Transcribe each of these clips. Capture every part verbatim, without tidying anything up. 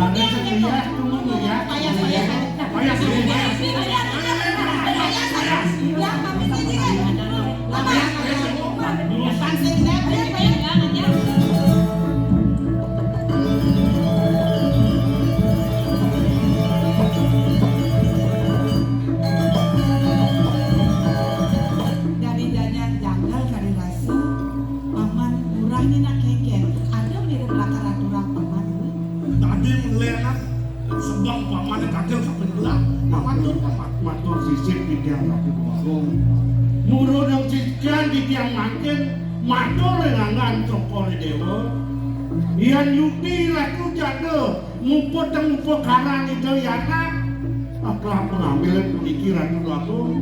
Lagi sing lihat, tunggu lihat. Payas, payas, payas. Payas, payas, payas. Payas, payas. Ya, pamit aja, kan? Payas, payas. Payas, payas. Dari Danyan Janggal kari rasa, paman urang ni nak kengken. Ada mirip lakar aturang paman, wi? Tadi melenak sebab paman kagak kapan gelap. Nah, matur, paman. Matur sisip titiang Ratu Agung. Murun yang sisian titiang mangkin, matur lengangan Cokor Dewa. Yan yudi Ratu jada, muput teng mupa karang Ida Yanak. Aklah pengambilan puniki Ratu Agung.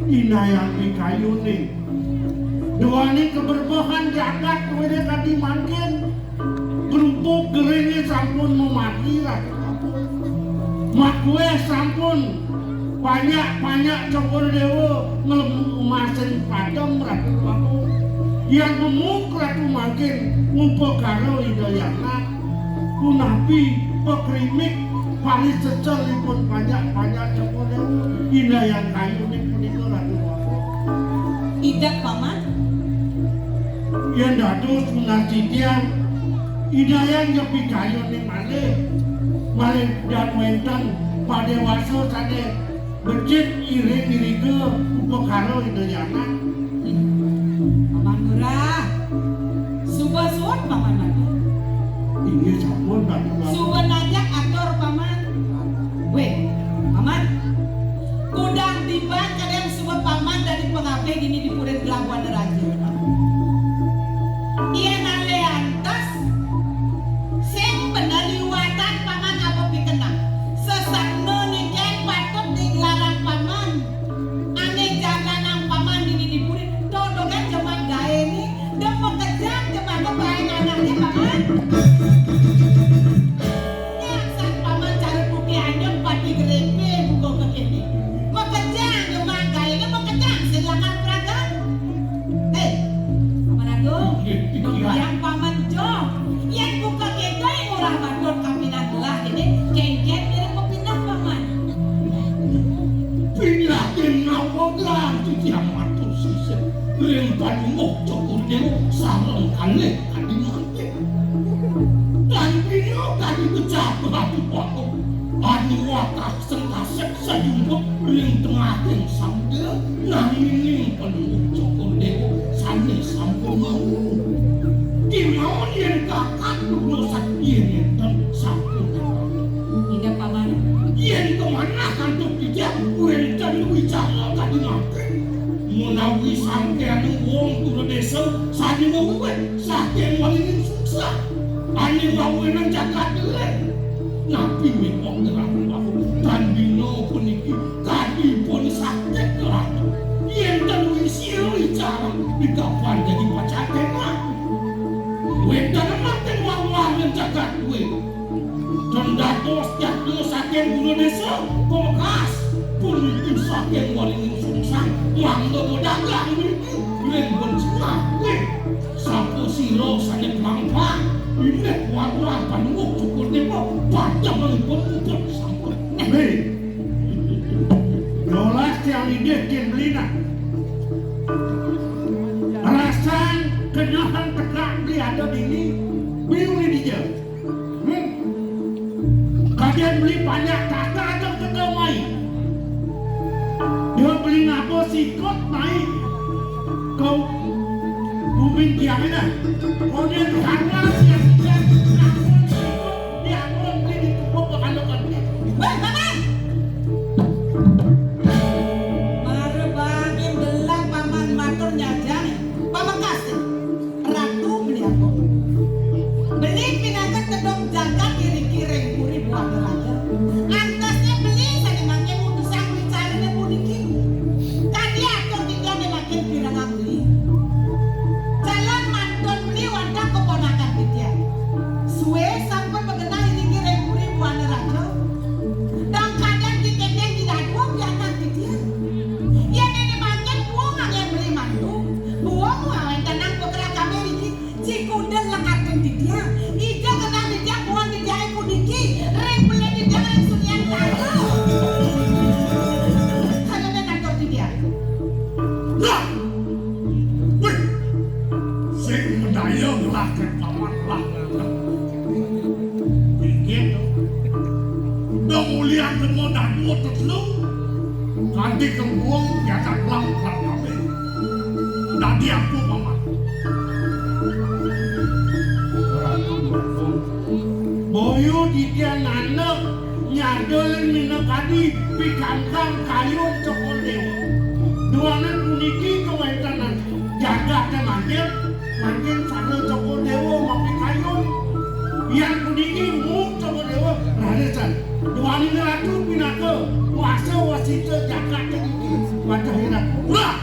Inayang pikayuning. Duaning keberbehan jagat kuwi tadi mangkin. Kerupuk geringe sampun memati Ratu Agung. Makueh sampun banyak-banyak Cokor Dewa ngelemu emasin padem Ratu Agung. Yang gemuk Ratu mangkin ngupa karo Ida Yanak. Punapi pekrimik Paling sesel ipun panjak-panjak Cokor Dewa, indayang kayuné punika Ratu Wangsa. Idep, Paman. Yén dados tunas titiang, indayang nyepi kayuné malih, malih tan wénten padéwasa sané becik iring iriga upakara Ida Jana. Paman Lurah. Suba suud, Paman Batur. Inggih sampun, Batur. Suba najak atur, Paman. Wéh, Paman. Kudang tiban kadén suba Paman dadi pangapih dini di Puri Gelah Buana Raja. Yén alih antes, sing bener liwatan Paman apa pikenah. Sesakna niki patut digelarang Paman. Ané jaganang Paman dini di puri, totogan jemak gaéné, da makejang jemak gaé anakné Paman. Nyang san Paman cara putih anyun pati grépé buka kekéné. Makejang jemak gaéné, makejang sing lakar pragat. Héi, Paman Agung, yang Paman joh, yén buka kéto ngurah batur kapinan gelah kéné, kénkén mirip pepinah Paman. Pinah ing ngawedang titiang matur sisip ring Panembahan Cokor Dewa sareng kalih kadi mangkin. Lan bina kadi kecap batu batu. Anu wakas sengkasep sajumput ring tengahing samudra, nanging Panembahan Cokor Dewa sané sampun malu. Kémaon yén kakak dosa yén nénten sampun. Inggih, Paman. Yén kamanah antuk titiang wénten wicara kadi mangkin. Menawi sangkéaning wong tura désa sané mawiwit saking walining suksa, ané mawinan jagat lén. Napi mewah ngerang wau tan dina puniki kadi pun sakit ngeratu. Yén ten wisi wicara di kapan dadi pacatenan. Wénten mangkin wah-wahan jagat kuwi. Ten dados jatuh saking guru désa, pamekas puniki saking walining sungsang, mangga bodagang niki, ring bensinah kuwi. Sapa sira sané pangpang, inggih warah Panembahan Cokor Dewa, padamangipun puput sampun. Hei, rolas tiang inggih kin beli nah. Rasan kenyahan tegak beli ada dini, beli uli dija. Hmm. Kadén beli banyak kata ada kata mai. Dia beli ngapa sikut mai. Kau bumi tiang ini. Kau dia karena tiang, tiang, tiang, tiang, beli di tubuh kekandungan. Wéh, Paman! Mara bangin gelah Paman matur nyajang, pamekas. Ratu beli apa? Beli pinaka tedong jagat iriki ring puri Buana Raja. Antosnya beli sané mangkin mutusang wicarané puniki. Kadi atur titiang mangkin pirengang beli. Calon mantun beli wantah keponakan titiang. Sué sampun magenah iriki ring puri Buana Raja. Dong kadén titiang di dadua pianak titiang. Yén éné mangkin buung anggén beli mantu. Buung ngawéntenang putra kami iriki. Cikuda lekating titiang. Ida genah titiang buan titiang puniki. Ring pelih titiang ring Suryantara. Kadéna ngatur titiang. Lah! Wih! Sing madaya ngelah ké paman lah. Inggih. Dong ulian semua dadu tetelu. Kanti kembung jagat lam kabeh. Dadi apa, Paman? Boya titiang nandeg nyadel minakadi pikantang kayun Cokor Dewa. Duaning puniki kawéntenan jagaté mangkin, mangkin sareng Cokor Dewa mapikayun. Yan puniki mung Cokor Dewa raresan. Duaning ratu pinaka wasa wasita jagaté niki. Wadah iratu. Wah!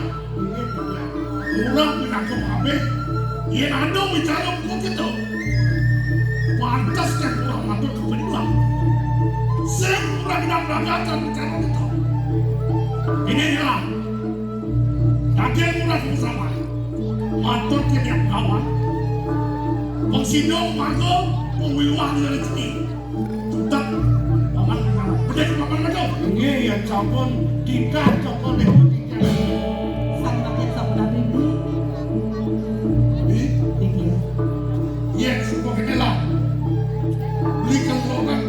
Murah pinaka pabeh, yén ada wicara buka kita, pantes kan kurang matur kepenuhan. Sing kurang dan ragatan wicara kita. Ini adalah daging murah bersama. Matur ke tiap kawan. Pengsidong mangga pengwiluan rezeki. Tutup, Paman Cek makan macam. Nggih, yen sampun titah saka Déwa Titiang. Sang rakyat sampun abri. Di? Inggih. Yen suka kene lah. Beli kelokan.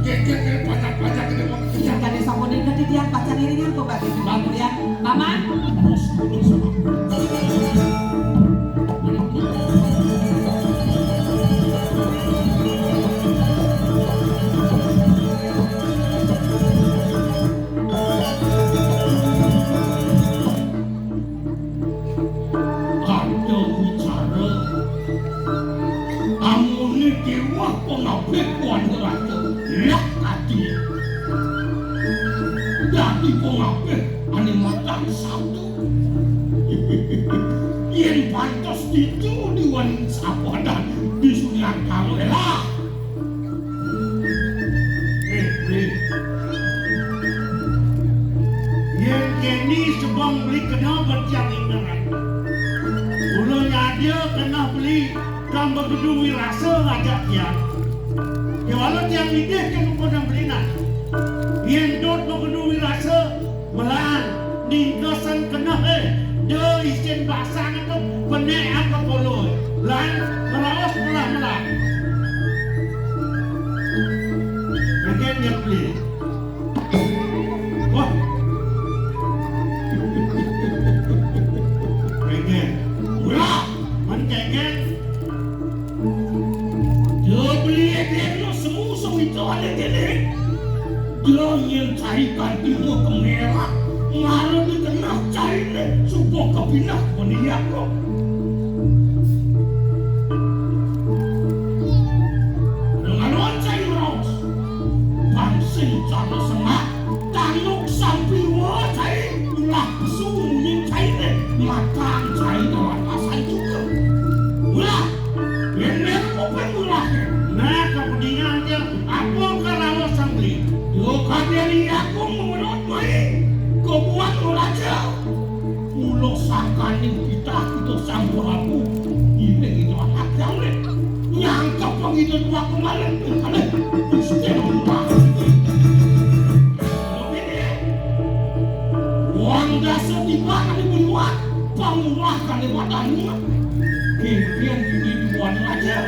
Gegek kene banyak-banyak kene mau kerja. Tadi sampun ing titiang pacang iringan kok, Pak. Bagus ya. Paman. Bos, bos, sama. Ada wicara amune Déwa Pengabih Wana Raja. Lah tadi dadi pengabih ane matang satu. Yen pantes ditu diwan sapadan di Sunyantara lah. Eh, eh. Yen keni sebang beli kena bertiang ingeran. Kula nyadya kena beli kang begedu wirasa ngajak tiang. Kewala tiang idih kenu kodang belinan. Yen dot begedu wirasa, melan, ningkasan keneh, eh, de isin basang tu, penek apa kolo, eh. Lan, meraos melah-melah. Bagian yang beli. Wah. Bagian. Wah, men bagian. Dia beli dia semu semu itu ada dia. Dia nyai cai kanti mo kemerah, mara di tengah cai ne, supo kepinah meniak lo. Dengan cai raus, pangsing cara semak, tanuk sampi wa cai, ulah pesu munyi cai ne, matang cai ne, ratasan juga. Ulah, yen mer open ulah ne. Nah, kepentingan dia, apa karawa sambli? Yo, kadian aku menurut mai, kebuat raja. Mula sangkaning titah kita Sang Prabu, ini kita anak jauh. Nyangkep pengitu dua kemarin, kali Gusti Allah. Wong dasa tiba kali buat, pangurah kali wadannya. Pimpin ini dibuat raja,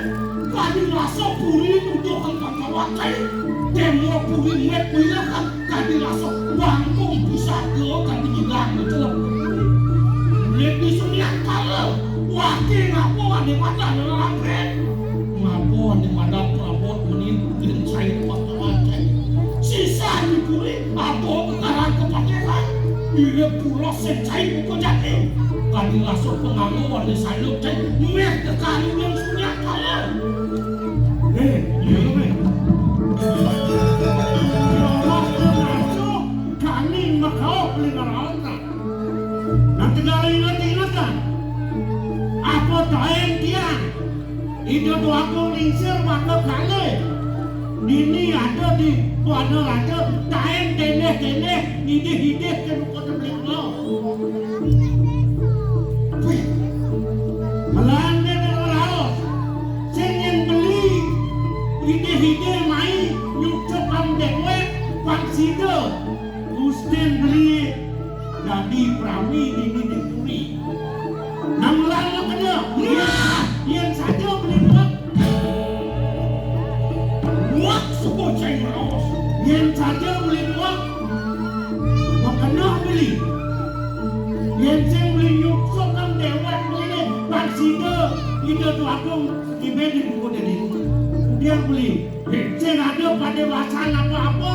kali rasa puri untuk angkat kawatai, demo puri met wilakan. Kadi rasa bangkung pusaka kadi ngidang ngecelep. Kulit di sunian kala, wake ngapa ane madan lelampet. Ngapa ane madan prabot menin pudin cai waktu acai. Sisa dipuri, apa kekarang kepakeran. Mirip pulos sing cai buka jati. Kadi rasa penganggo ane saluk cai, meh kekari yang sunian kala. Eh, iya, Meh. Ya Allah, ngaco, kami makaok lima raotan. Nang tegal inget-ingetan. Apa taen tiang? Ida Dwagung lingsir maka kalih. Dini ada di Buana Raja, taen teneh-teneh, idih-idih ke rupa teblik lo. Wih, melande dengan raos. Sing yen beli, idih-idih mai, nyucuk am dewek, pang sida. Gusten beli, dadi prami dini di puri. Nang melande kena, ya, yen saja beli buat. Wah, suku cai meraos. Yen saja beli buat, makena beli. Yen sing beli nyuksuk kang dewek beli, pang sida, Ida Dwagung, ibe di buku dadi. Kemudian beli. Sing ada pada wasan apa-apa,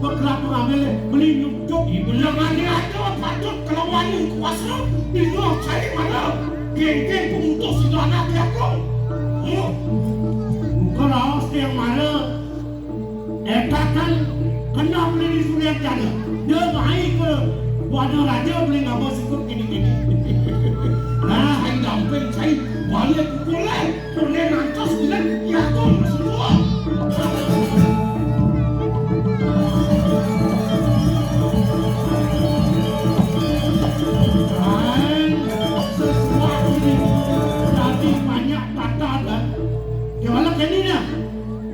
bekelapa ngambil, beli nyuksuk. Ibu yang ada, ada patut kelawan kuasa, di luar cai mana? Geng-geng pemutus itu anak dia kong. Huh? Bukan raos yang mana? Eta kan kena beli di Suryajana. Dia mai ke Buana Raja beli ngapa sikut kini-kini. Nah, hai damping cai balik pukulai. Pune ngantos bilang ya kong semua. Lain sesuatu ini tadi banyak patah dan kewala kini dah.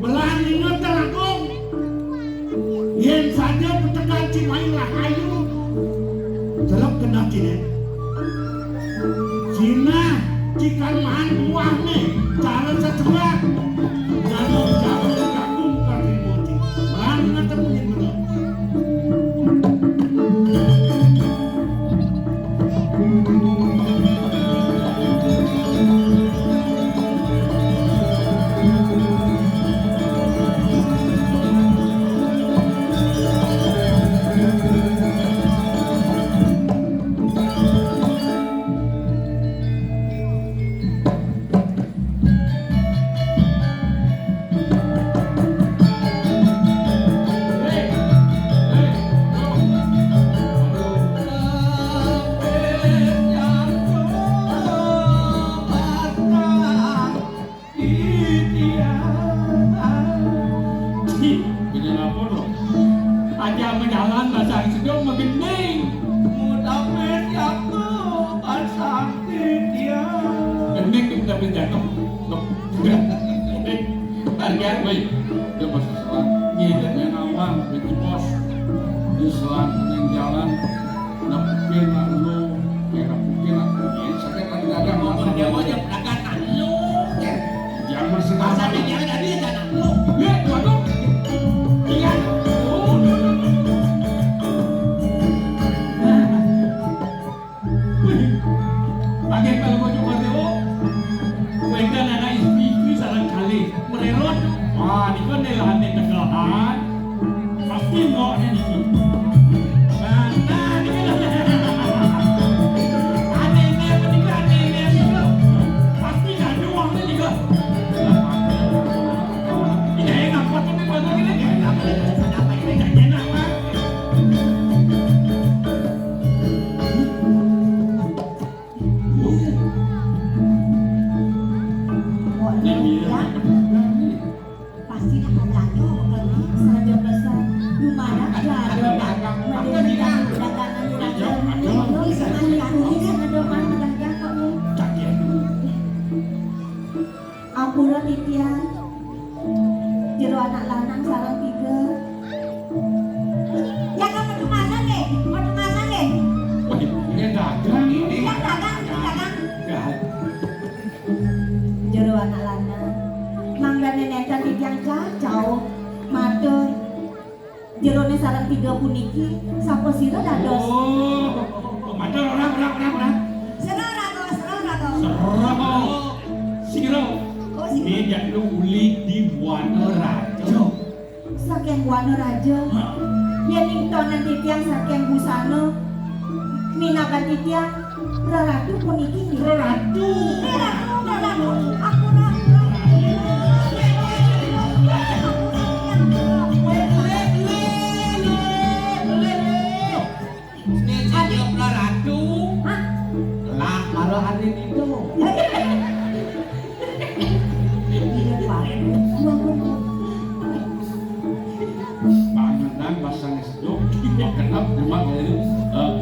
Belah lima terangkung. Main rahayu. Jelek kena kini. Cina, jika mahan buahne, cara sejerak. Jagung, jagung, jagung, kaki moji. Mana temuin bener. Ini lapor loh. Aja menjalan basang sedung magending. Mutapit aku basang dia. Gending kita pinjam. Loh. Harga, woi. Dia masih selang. Iya. Yang awal, itu bos. Di selang yang jalan. Nepukin lah lu. Kayak nepukin lah. Iya, sakit lagi dagang. Ngomong dia mau jam dagang lu. Jangan masih masa lama. Dia tadi aja anak lu. Lihat, waduh. Iya. Oh, no, no, no. Nah. Wih, bagian kalau bocok Borneo, wedan anak istri-istri sareng kalih mererot. Wah, nika nelahane tegahan. Pasti ngokne niki. Nah, nah, niki lho. Aneh-aneh apa nika, aneh-aneh apa nika? Pasti gaduh wong nika. Iya, enak, pasti nika, enak, enak, enak, enak, enak, enak, enak. Kok ini ya? Pasti dah ada aja, bukan? Saja pesan. Lumana ada, ada. Ada dagang. Ada dagang. Dagangan di raja. Ada. Ini sekali aku ini ada mana dagang kok, nih. Cak ya. Ampura titiang. Jero anak lanang sareng tiga. Ya kan, metu masang nggih, metu masang nggih. Wah, ini dagang ini. Yang dagang, yang dagang. Dagang. Jero anak lanang. Mangdane nenten titiang cacau. Matur. Jerone sareng tiga puniki, sapa sira dados? Oh, matur ora, ora, ora, ora. Sira ora, sira ora. Sira. Sira. Oh, sira. Ini jan lu uli di Buana Raja. Saking Buana Raja. Ha. Yen ing tonan titiang saking busana, minakan titiang Reratu puniki nggih. Reratu. Reratu, Reratu. Aku Reratu. Aku Reratu. Nek cakep Reratu. Hah? Lah, malah ane niku. Iya, Pak. Pangenan basane sedok, kenap demak dari, eh.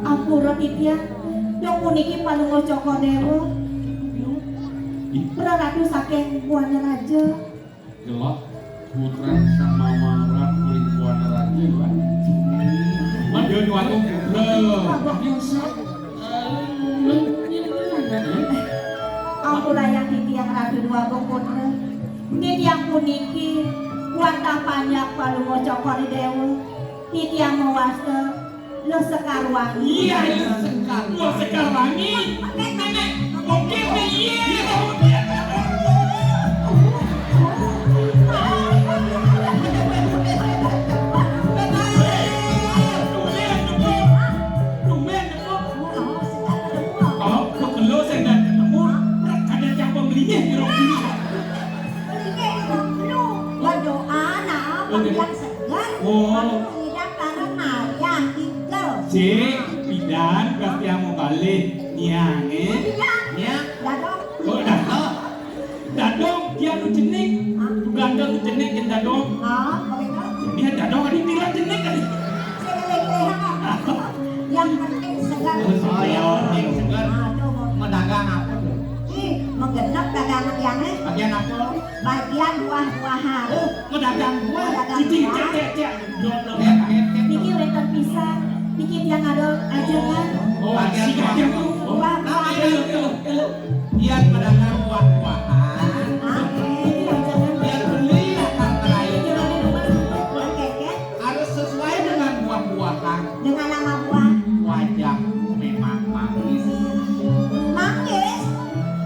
Ampura titiang, dok puniki Palungguh Cokor Dewa. Ih. Praratu saking Buana Raja. Gelok putra samawarat kuring Buana Raja, Pak. Maju nyuwakung putra. Bagus. Ampurayang titiang Ratu Déwagung Putra. Titiang puniki wantah panjak Palungguh Cokor I Déwa. Titiang mawasta Luh Sekar Wangi. Iya, Luh Sekar. Luh Sekar Wangi. Nenek, oke, iya. Tumben, tumben. Tumben. Oh, kok lu sing ndak ketemu, kadang siapa belinya di rumah. Belinya di rumah. Berdoa, nah, oke. Biar segar. Oh. Tidak karena ya, gitu. Si, pidan, pasti mau balik. Niang, eh? Tidak. Niang. Dadong. Oh, dadong. Dadong, dia nu jenik. Hah? Ganda nu jenik, yang dadong. Ah, begitu. Ini dadong, ada bilang jenik tadi. Saya lihat. Yang penting segar. Oh, yang penting segar. Aduh. Mau dagang apa tuh? Ih, menggenep dagangan yang, eh? Bagian apa? Bagian buah-buahan. Oh, mau dagang buah? Mau dagang buah. Cicing, cek, cek, cek. Jodoh. Cek, cek. Buah, buah. Ayo, ayo, ayo. Biar pedagang buah-buahan. Hah? Biar beli lah, Kang Terayu. Harus sesuai dengan buah-buahan. Dengan nama buah? Wajahmu memang manis. Manis?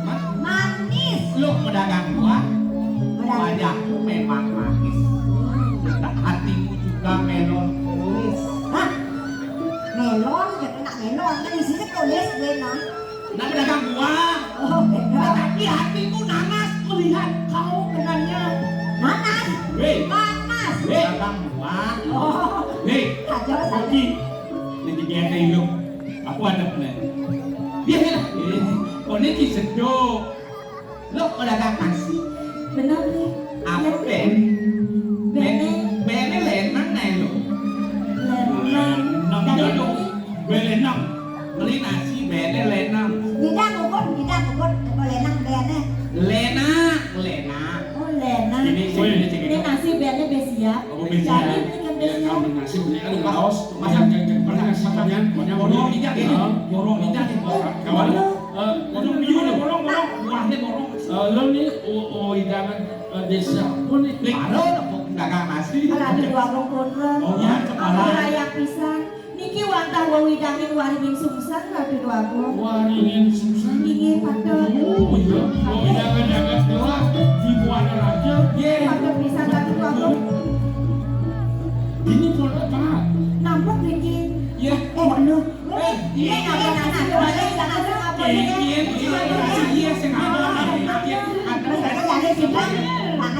Hah? Manis. Lu pedagang buah, pedagang. Wajahmu memang manis. Hatimu juga melankolis. Hah? Melon, ya kena melon, kan isinya tulis gue nah. Nah, pedagang buah. Oh, beda. Tetapi hatiku nanas melihat kau kenanya. Nanas? Hei. Panas. Hei. Pedagang buah. Oh. Hei. Kacau saja. Oke. Ini dia kayak hidup. Aku ada nih. Iya, iya. Eh, oh, ini ki sejuk. Lo pedagang nasi. Bener nih. Apa, Ben? Bene. Bene lenang nih lo. Lenang. Lenang. Dari jaduk. Belenang. Beli nasi, bene lenang. Tidak, Bubun, tidak, Bubun. Apa lenang, bene? Lenang, lenang. Oh, lenang. Ini, sini, sini, sini. Ini nasi, bene, besiap. Oh, besiap. Jadi, belikan besiap. Ya, kalau nasi, beli, aduh, kaos. Masa, jangan, jangan, jangan, nasi, jangan, jangan, borong, jangan, tidak, ini. Hah? Borong, tidak, ini. Kawan, eh, borong, borong, borong, borong, borong. Wah, ini borong. Eh, lo nih, oh, oh, hidangan, eh, desa. Oh, nih. Nih, baru, dagang nasi. Kalau ada dua bungkus. Oh, ya, kepala. Aku layak pisan. Niki wantah wewidangin waringin sungsang, Ratu Déwagung. Waringin sungsang? Inggih, patut. Oh, iya. Oh, jangan-jangan jelas di Buana Raja. Nggih. Patut pisan, Ratu Déwagung. Ini pun apa? Nampek niki. Iya. Eh, aduh. Eh, iya, iya, iya, iya, iya, iya, iya, iya, iya, iya, sing apa? Ada sing apa?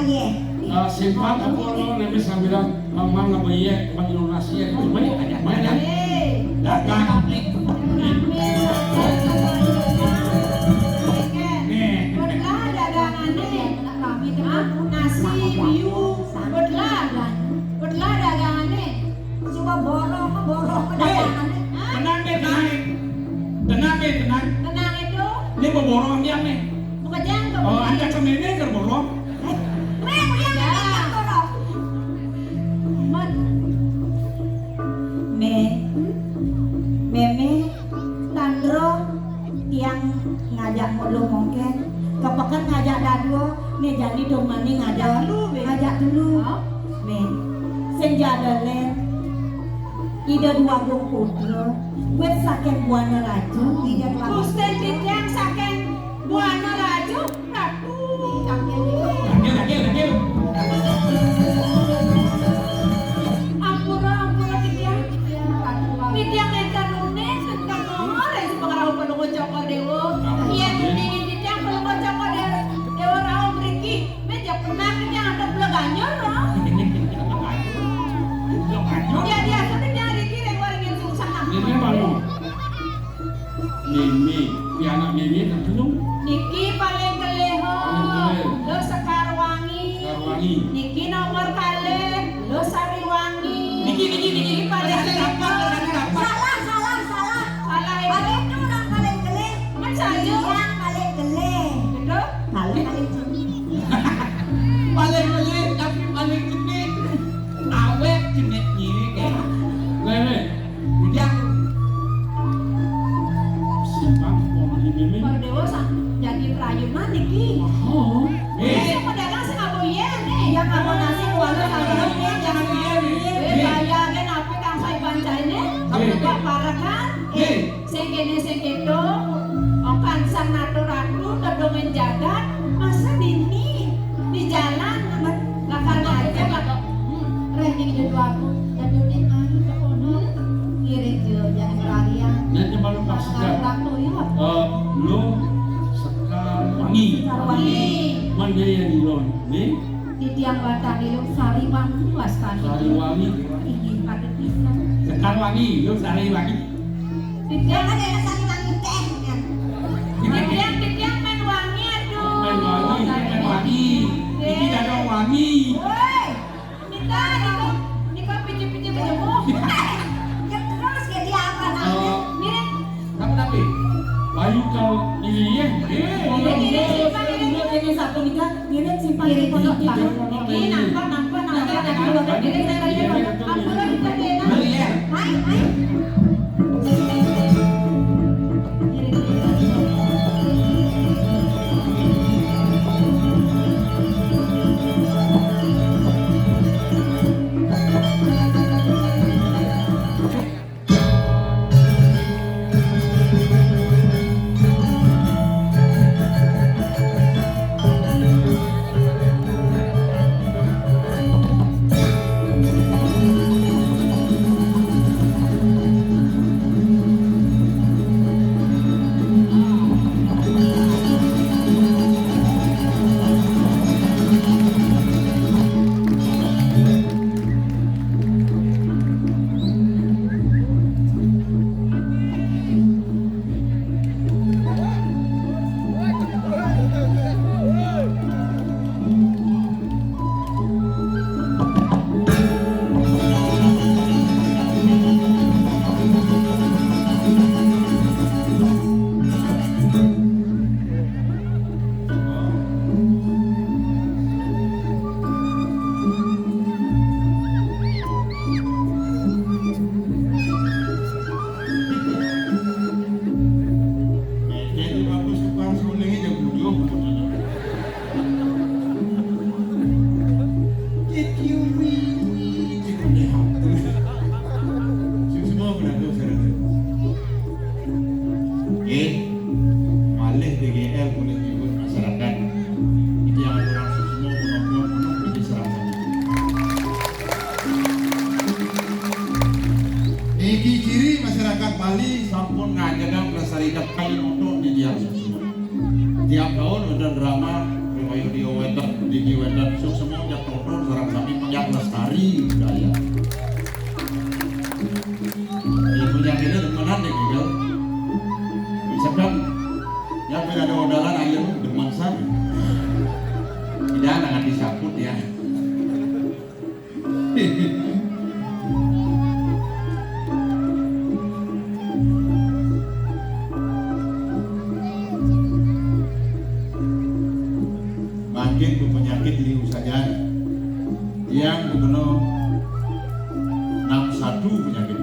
Iya. Eh, sing apa, Polo, nek wis sambilan Mang, apa iya, Mang Indonesia itu baik, banyak, banyak. Dagang. Nih. Putlah dagangane. Hah? Nasi, biu. Putlah. Putlah dagangane. Coba borong, borong dagangane. Hah? Tenang deh, tenang. Tenang deh, tenang. Tenang itu. Ini mau borong dia nih. Bukan jangan. Oh, ada kemene ke borong. Weh, udah, udah, udah. Men. Meme. Tandro. Tiang ngajak mulu mongkén. Kepeken ngajak dadua. Né jani domani ngajak. Ngajak telu, weh. Ngajak telu. Oh. Né. Sing jadalén. Ida Déwagung Putra. Wit saking Buana Raja. Ida Déwagung. Gusti titiang saking Buana Raja. Ratu. Tangkil, tangkil, tangkil. Ampura, ampura, titiang. Titiang nénten nunas, nénten ngoré, sing pangrauh Palungguh Cokor Déwa. Yén nuningin titiang Palungguh Cokor Déwa, Déwa rauh mriki. Mé ja penak titiang ada gula ganjur, loh. Gula ganjur? Ya, biasa titiang riki, réng waringin sungsang. Ini baru. Mémé, pianak Mémé tak telu. Niki paling kelih, ho. Paling kelih. Lho Sekar Wangi. Sekar Wangi. Niki nomor kalih, Lho Sari Wangi. Niki, niki, niki. Niki paling kelih. Salah, salah, salah. Salah itu. Ada itu orang paling kelih. Kan saja. Yang paling kelih. Betul? Paling, paling kelih. Paling kelih, tapi paling kelih. Awet jenisnya, kayak. Lele. Bujang. Simpang, mau di miming. Para déwa sak jadi prayunan niki. Oh. Wis, sing pedagang sing ngabo yén, eh. Yang ngabo nasi kuala sama, eh, jangan iya, eh. Eh, bayar kan apa kang saya pancainé? Eh. Apa parekan? Eh. Sing kéné sing kéto, okan sang natur ratu, tedungin jagat, masa dini di jalan, lakar ngajak, lakar, hmm, réh ning ida Déwagung, dadi uning ayu tekono. Ngiring jo, jangan peralian. Nek cuma lu pas. Lakar ratu, iya. Eh, lu Sekar Wangi. Sekar Wangi. Mendaya di lon, nih. Titiang wantah ngilu Sariwangi wastani. Sariwangi. Inggih, patut pisan. Sekar Wangi, yo Sariwangi. Titiang ada Sariwangi téh, kan? Titiang, titiang mén wangi, aduh. Mén wangi, mén wangi. Nggih. Iki ada wangi. Woi, minta nika, nika pijit-pijit aja, Bu. Ya terus jadi apa namanya? Eh, mirip Kamu tapi? Bayu kau ini ya. Eh, ini, ini, ini, ini, ini satu nikah, ini simpan di pondok. Ini nampak, nampak, nampak, nampak. Ini saya tadi, ampun, kita enak. Beli ya? Hai, hai. Ciri masyarakat Bali sampun ngajeng lestari dek kayu untuk di tiang susun. Tiap tahun wonten drama, riwayat dia wonten, digi wonten, suksma jak tonton sareng sami penyak lestari budaya. Ya, penyak ini demenan deh, gitu. Misalkan, ya, beda ada odalan aja, demen san. Tidak ada hati saput ya. Mangkin penyakit liu saja. Yang kena enam satu penyakit.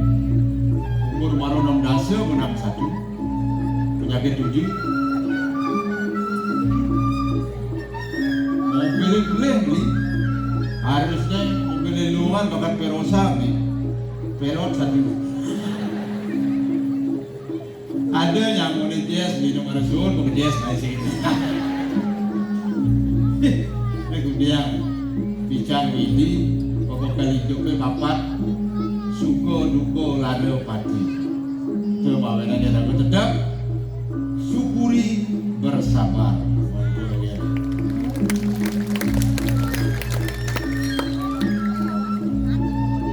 Umur baru enam dasa enam satu. Penyakit tujuh. Mobil boleh beli. Harusnya mobil luar bahkan Perosa beli. Perot satu. Ada yang mau jazz, minum ada suun, mau jazz, masih. Ini kemudian bicara ini, pokok kali hidupnya papat, suka duka lada pati. Itu mawenannya lagu tetap, syukuri bersabar.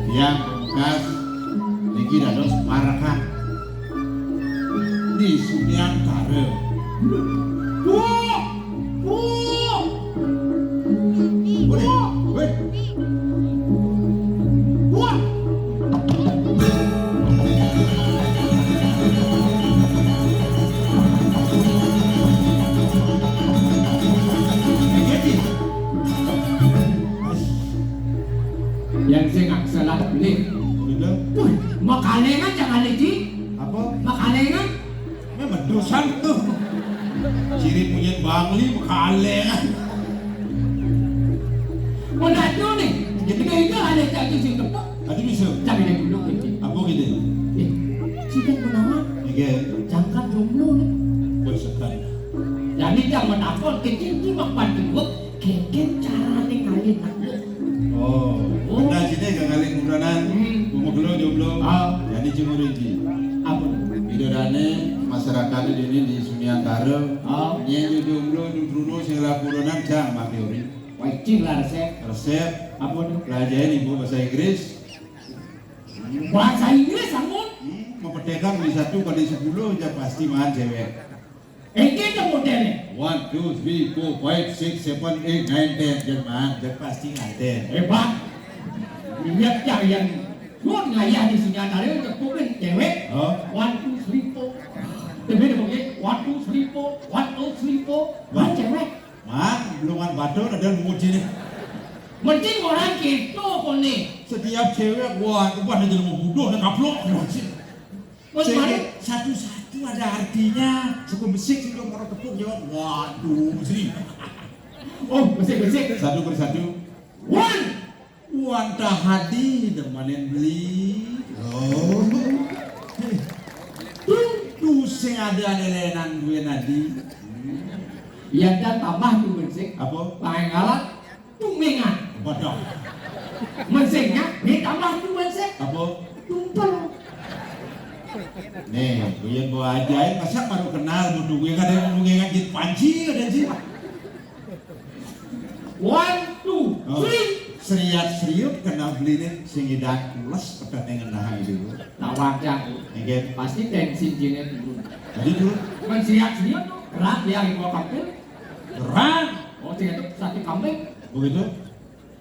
Yang pungkas, niki dados parakan di Sunyantara. Wah! Wah! Wah! Wah! Yang sing akselat beli. Gitu. Wih, makalengan jangan lagi. Apa? Makalengan. Memang dosan tuh. Ciri punya Bangli makalengan. Mau datu nih. Jadi kayak itu ada jatuh sing tepuk. Tadi bisa. Tapi dia dulu gitu. Apa gitu? Eh, sih kan menawa. Iya. Jangkat jomblo nih. Boy sekan. Jadi jangan takut kecil cuma panti gua. Keken carane ngalih takut. Oh, oh. Benar sini gak ngalih kudonan. Hmm. Umur dulu jomblo. Ah. Jadi cemburu iki. Apa? Bidodane masyarakat ini di Sunyantara. Ah. Nyen jomblo dudruno sing laku kudonan jang mati ori. Wajib lah resep. Resep. Apa tuh? Pelajarin ibu bahasa Inggris. Bahasa Inggris, ampun. Hmm, mempedagang di satu kali sepuluh aja pasti mahan cewek. Engke to modele. One, two, three, four, five, six, seven, eight, nine, ten. Jangan, jangan pasti nganten. Hebat. Lihat ya yang lu ngayah di sini ada yang tepukin cewek. Oh. One, two, three, four. Tebe deh mungkin. One, two, three, four. One, two, three, four. Wah. Cewek. Man, belum kan batur ada muji nih. Mending orang gitu kok nih. Setiap cewek, wah, itu pada jadi mau bodoh dan kaplok. Wah, sih. Mas Mari, satu-satu ada artinya. Suku besik sih dong orang tepuk jawab. Waduh, sih. Oh, besik-besik. Satu persatu. One. Wantah hadi demanen beli. Oh. Tuh, tuh sing ada lelenan gue nadi. Ya dan tambah tuh besik. Apa? Paling galak. Tumengan. Apa dong? Mensingnya, ini tambah tuh mensing. Apa? Tumpel. Nih, gue yang bawa ajain, masa baru kenal, mau nungguin kan yang nungguin kan jin panci, ada jin. One, two, oh. Three. Seriat seriut kena belinya, sing idan pules, petet yang ngenah itu. Nah, wajar. Enggak. Pasti tensi jinnya turun. Jadi turun. Kan seriat seriut tuh, berat ya, ibu kapten. Berat. Oh, ternyata sate kambing. Begitu?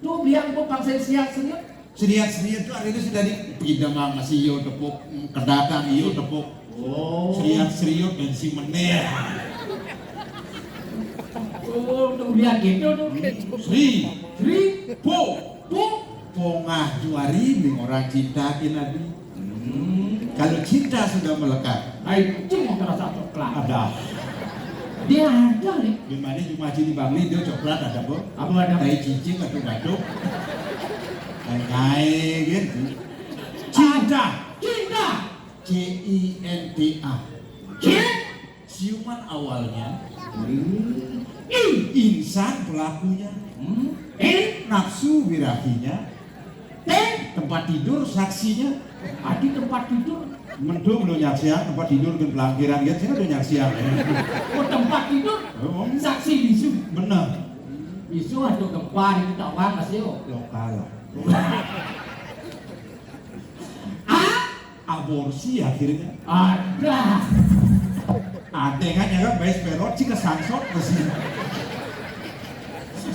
Tuh, biar gua paksa siap seniat. Seniat-seniat tuh akhirnya sudah di pindah mah masih iyo tepuk, mm, kedatangan iyo tepuk. Oh. Seniat serius dan si meneh. Oh, tuh biar gitu tuh. Hmm, Sri. Sri. Po. Po. Pongah juari ning orang cinta ki nabi. Hmm, kalau cinta sudah melekat. Hai, cuma terasa coklat. Ada. Dia ada nih. Gimana cuma cini Bangli dia coklat ada, Bu? Apa ada? Tai cicing atau batuk. Hai, hai, gitu. Cinta. Cinta. C I N T A. Cin. Ciuman awalnya. Hmm. I. Insan pelakunya. Hmm. I. Nafsu birahinya. T. Tempat tidur saksinya. Adi tempat tidur. Mendung lo nyaksian tempat tidur gen pelangkiran gen sini udah nyaksian. Oh, tempat tidur. Oh, saksi bisu. Bener. Bisu atau gempa di Tawang masih, oh. Lokal. Ah, aborsi akhirnya. Ada. Ada kan ya kan, baik perot sih kesangsot masih.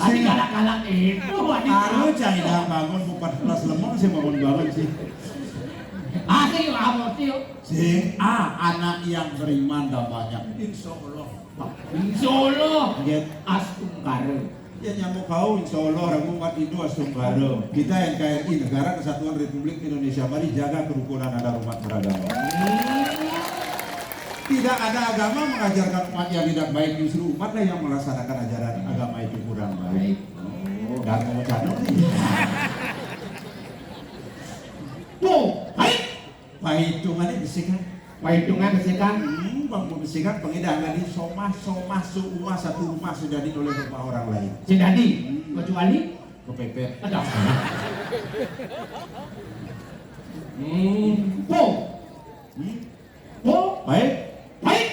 Adi galak-galak itu, adi. Aduh, cai dah bangun bukan kelas lemong sih, bangun-bangun sih. Ah, sih, aborsi yuk. Sing, ah, anak yang beriman dan banyak. Insya Allah. Insya Allah. Nggih. Astungkara. Ya nyamuk kau, insya Allah, ragu umat Hindu astungkara. Kita N K R I, Negara Kesatuan Republik Indonesia, mari jaga kerukunan antar umat beragama. Tidak ada agama mengajarkan umat yang tidak baik, justru umatlah yang melaksanakan ajaran agama itu kurang baik. Oh, gak mau cano nih. Tuh, baik. Pahitungannya bisikan. Pahitungan bisikan. Hmm, bang mau bisikan, pengidangan di somah, somah, seumah, satu rumah sudah ditoleh rumah orang lain. Sudah di, hmm, kecuali kepepet. Ada. Hmm, po. Hmm? Po. Baik. Baik.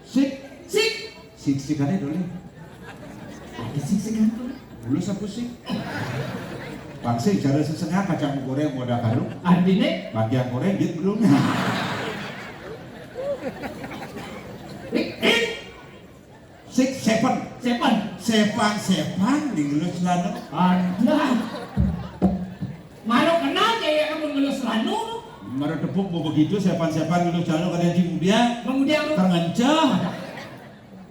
Sik. Sik. Sik-sikannya dulu. Ada sik-sikan tuh. Dulu sapu sik. Pangsi cara sesengah kacang goreng modal karung. Artinya? Bagian goreng dia belum. Sik, seven. Seven. Sepan, sepan di ngelus lano. Ada. Maro kenal kayak kamu ngelus lano. Maro tepuk mau begitu, sepan-sepan ngelus lano kadang cium dia. Kemudian? Terngenceh.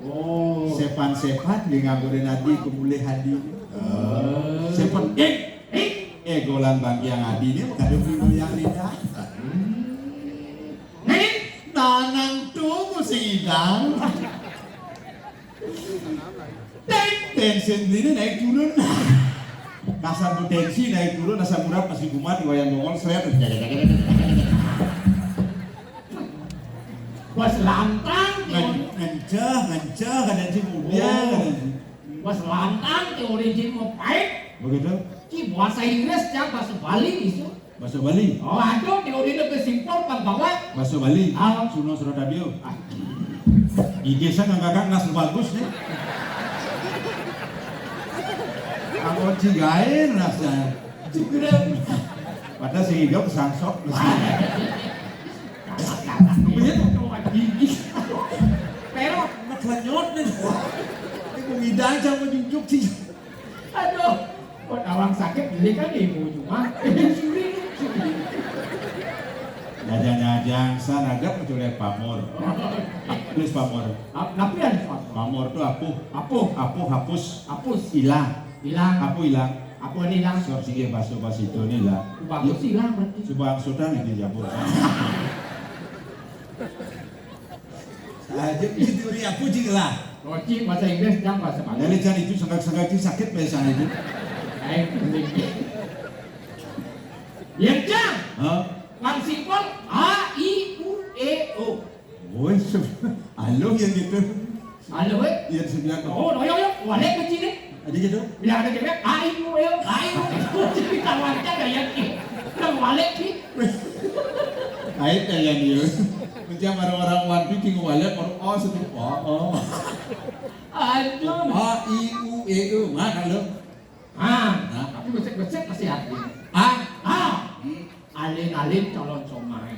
Oh. Sepan-sepan dia nganggurin hadi, kemulih hadi. Oh. Sepan, eh, eh, eh, golan bangkiang hadi ini, makanya beli yang lidah. Hmm. Nih, tanang tuh musim idang. Ten-, tensi ini naik turun. Kasar bu tensi naik turun, asam urat masih kumat, wayang bongol, seret. Bos lantang, ngen-, ngenceh, ngenceh, kadang si muda, oh, kadang si. Bos lantang, teori jin mau pahit. Begitu? Ki bahasa Inggris, cang bahasa Bali, isu. Bahasa Bali. Oh, aduh, teori lebih simpel, Pak Bawa. Bahasa Bali. Ah. Suno Suradabio. Ah. Di desa nggak kakak nas bagus nih. Aku cigain rasanya. Cigain. Padahal sing hidup sangsot. Begitu. Gigi. Pero, nak lanyot nih. Ini mau ngidang sama junjuk sih. Aduh. Kok awang sakit beli kan ibu cuma. Suri, suri. Jajang-jajang, san agak menculik pamor. Tulis pamor. Ap-, napi ada pamor? Pamor tuh apuh. Apuh. Apuh hapus. Hapus. Hilang. Hilang. Apuh hilang. Apuh hilang. Sor sige baso pas itu nih lah. Bagus hilang berarti. Coba angsutan ini jabur. Aja itu ri aku jing lah. Roci bahasa Inggris dan bahasa Bali. Dari cari itu sangat-sangat itu sakit biasanya itu. Baik, penting. Ya, Cang. Hah? Pang simpel A, I, U, E, O. Woi, alo yang gitu. Alo, eh? Iya, sebelah. Oh, no, yo, yo, balik ke sini. Ada gitu? Bila ada cewek, A I U E O, A I U E O. Kita wajar gak ya, Ki? Udah balik, Ki. Kait kayak dia. Macam orang-orang Wan Pi tinggal balik, orang oh, sedih. Oh, oh. Aduh. A I U E O, mana lo? Ah, nah, tapi becek-becek masih ada. Ah, ah. Hmm. Alin-alin calon somai.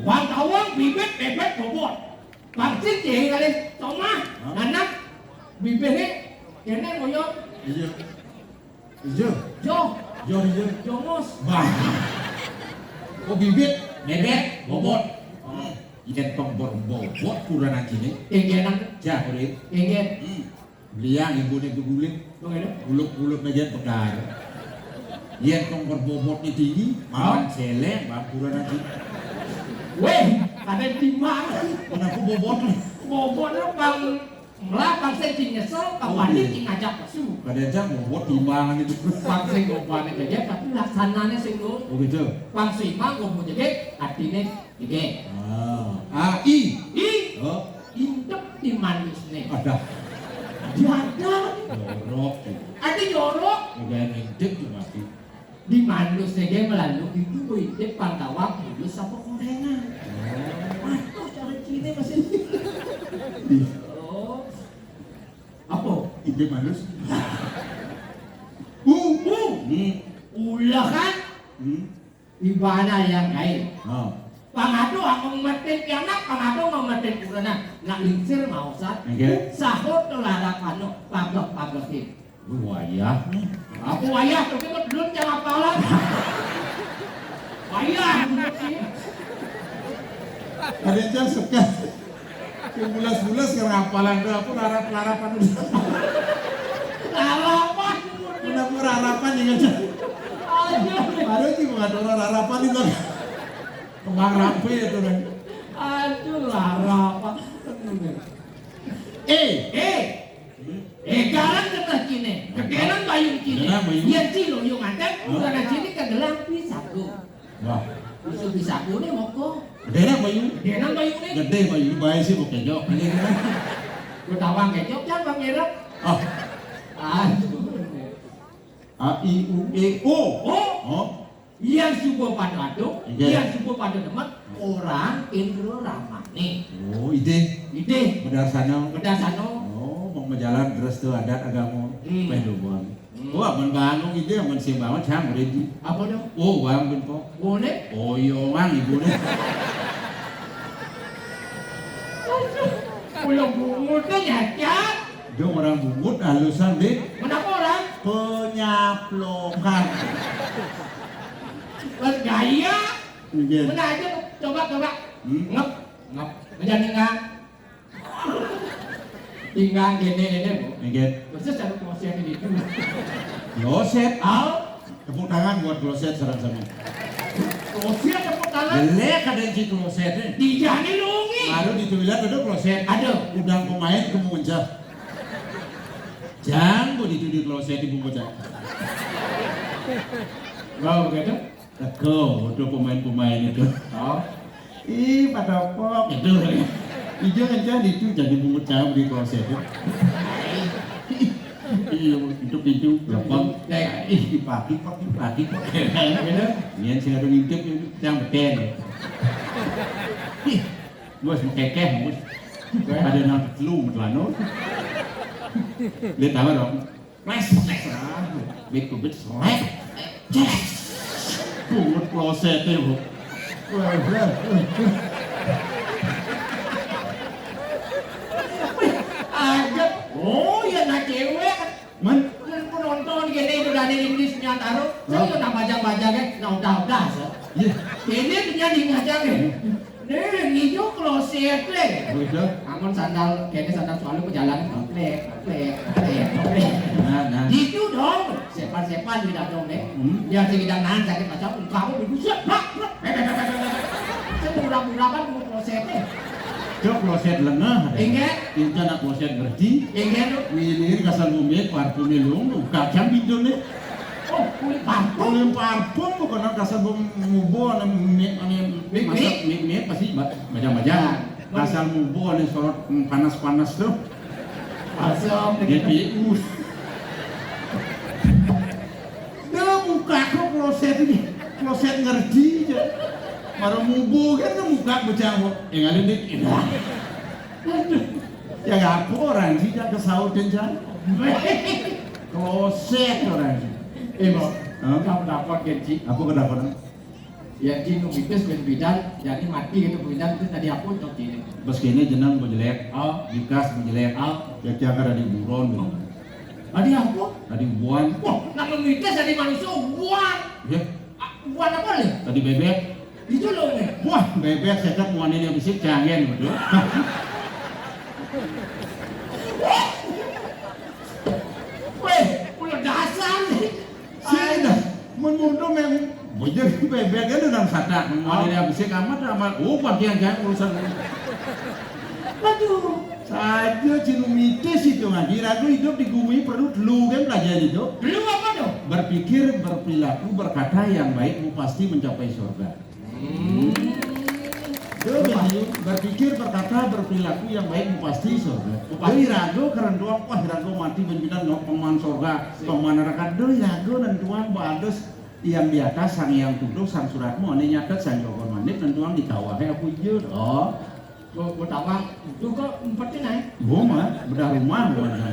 Bang Tawang bibit bebek bobot. Vaksin ciri kali somah. Hah? Nanak bibirnya kena ngoyor. Iya. Iya. Jo. Jo, iya. Jongos. Bah. Oh, bibit bebek bobot. Hmm. Yen tong berbobot kurang aja nih. Ingin. Jah, Rin. Ingin. Hmm. Liang ibu ni begulit. Bagaimana? Gulut-gulut aja pegar. Yen tong berbobotnya tinggi, makan seleng, bampuran aja. Weh, ada di mana? Kenapa bobot? Bobotnya bang, melah bang saya cing nyesel, kapan dia cing ngajak pesu. Kadang aja bobot timbang gitu. Bang saya ngobane jajet, tapi laksananya sing lo. Oh gitu. Bang Suimang ngomong jajet, artinya jajet. Ah, A, I. I. Oh. Intep di manisnya. Ada. Dia ada. Jorok. Ada jorok. Udah intep tuh mati. Di manus saja melalui itu, boy, di pangkawak mulus apa korengan. Aduh, cara Cina masih. Oh. Apa? Ide manus. Uh, uh. Hmm. Ulah kan? Hmm. Ibana yang lain. Oh. Pangado amang maten pianak, pangado amang maten kurana. Nak lingsir mausan. Oke. Sahur tu lara pano, pagah-pagahin. Wayah. Apa wayah tu kita belum jangan apalan. Wayah, menurut sih. Ada yang suka. Yang bulas-bulas yang apalan tu apa larap-larapan tu. Larapan. Kenapa larapan yang aja? Aduh. Ada sih mengatur larapan itu. Kembang rampe itu kan. Aduh, larapan. Eh, eh. Eh, garang ke kine. Kekenan bayung kine. Kekenan bayung. Yang cilo yung ada, hah? Bukan sini ke gelang pisaku. Wah. Usul pisaku nih moko. Gede nak bayung? Gede nak bayung nih. Gede bayung, baik sih mau kejok. Gue tawang kejok, jangan bang ngerep. Ah. Aduh. A, I, U, E, O. Oh. Oh. Yang suba pada aduk, oke. Yang suba pada demek, orang Indro Ramane. Oh, ide. Ide. Bedarsana. Bedarsana. Oh, mau majalan terus tu adat agama. Hmm. Peh lubuan. Hmm. Wah, mun bangun ide, mun sing bangun, sang ready. Apa tu? Oh, bang, ben kok. Boleh? Oh, iya, bang, ibu ni. Pulang bungut tu nyacat. Dia orang bungut, halusan, Dik. Kenapa orang? Penyaplokan. Bergaya. Mungkin. Mana aja tu? Coba, coba. Hmm? Ngep, ngep. Macam ni, kan? Tinggal gini, gini, Bu. Mungkin. Terus saya taruh kloset ini dulu. Kloset? Au. Tepuk tangan buat kloset, sareng sami. Kloset tepuk tangan. Jelek ada yang si kloset ni. Di jani lungi. Baru di toilet ada kloset. Ada. Udang pemain kamu mencah. Jang, bu, di, di kloset ibu bocah. Bau gitu? Teko, udah pemain-pemain itu. Oh. Ih, pada apa? Itu. Ijo aja itu jadi bungut cabe di kloset itu. Iya, itu pintu, lepon. Ih, dipaki, pak, dipaki, pak. Gitu? Nian sing ada ngintip itu, yang beten. Ih, bos, mekekeh, bos. Ada nang telu, metelano. Dia tahu dong. Wes, wes, ah, bit ku bit, selek. Ces. Bungut kloset e, Bu. Wah, wah, wah. Wih, aja. Oh, ya, nak cewek. Men? Kan penonton gini itu dari Inggris nyata, saya nak baca-baca kan, nah, udah, udah, so. Iya. Ini punya di ngajar kan. Nih, ngijo kloset le. Begitu. Amun sandal, kene sandal soalnya pejalan, plek, plek, plek, plek. Nah, nah. Gitu dong. Sepan-sepan tidak dong deh. Hmm. Biar sing tidak nahan sakit macam kamu dibuset, brak, brak. Saya murah-murah kan mau kloset deh. Cok kloset lengah. Ingat. Kita nak kloset ngerti. Ingat. Ini kasar ngombe parfumnya lu, kacang bidon deh. Oh, kulit parfum. Kulit parfum bukan kasar bom mubo ane mik ane mik masak mik mik pasti baca-baca. Kasar mubo ane sorot panas-panas tuh. Asam. Dia pius. Dah buka kok kloset ini. Kloset ngerti aja. Baru mubo kan dah buka bocah kok. Yang ada dik. Aduh. Ya apa orang sih, jangan kesautin, jangan. Kloset orang sih. Eh, Bang, kamu dapat gaji. Apa kedapatan? Ya, Ji, nu mitis ben bidan, jadi mati gitu bidan itu tadi apa, Cok, ini? Bos kene jenang bejelek, oh, bikas bejelek, oh, ya, kira di buron gitu. Tadi apa? Tadi buan. Wah, nak mitis tadi manusia buan. Ya. Ah, buan apa le? Tadi bebek. Itu loh, Le. Wah, bebek saya muanin yang bisi canggih betul. Weh, ulah dasar nih. Sini dah. Mun mundur memang bujur bebek itu nang sadak. Muanin yang bisi amat amat. Oh, bagian jangan urusan. Aduh. Saja cinu mitis itu ngaji. Ragu hidup di bumi perlu dulu kan pelajaran itu. Dulu apa tuh? Berpikir, berperilaku, berkata yang baik, mu pasti mencapai surga. Hmm. Doi, berpikir, berkata, berperilaku yang baik, pasti surga. Doi rago keren doang, wah, rago mati ben pidan no peman surga, peman neraka. Doi rago nentuan bagus. Yang di atas Sang Hyang Tuduh, Sang Suratmo, ané nyatet Sang Joko Manik, nentuang di kawahé apa iya, to. Bo, bo tawang, tuh kok empetin aé. Gua mah, bedah rumah, gua mah.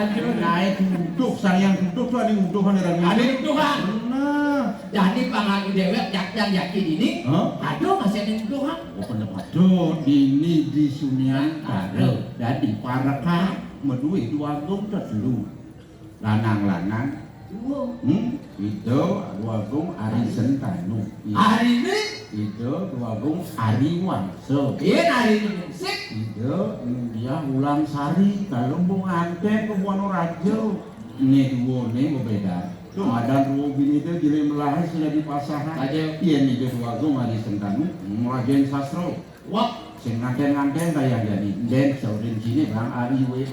Aduh. Naik tuduh, Sang Hyang Tuduh tuh ada tuduhan, ada tuduhan. Nah. Jadi pangaku déwék, jak yang yakin ini, hah? Aduh, masih ada tuduhan. Oh, pendapat. Tuh, dini di Sunian, aduh. Jadi, para kang, medué dua gong tetelu. Lanang-lanang. Dua. Hmm? Ida Dwagung Ari Sentanu. Ari ini? Ida Dwagung Ari Wangsa. Iya, Ari ini sik. Ida Mulyah Wulan Sari, kalau mau nganten ke Buana Raja. Né dua né berbeda. Tuh, adan dua bini itu jadi melahir sudah dipasahan. Aja. Iya, nih, Ida Dwagung Ari Sentanu, ngelajen sastra. Wah. Sing nganten-nganten kayak jadi. Den, saudin sini, Bang Ari W.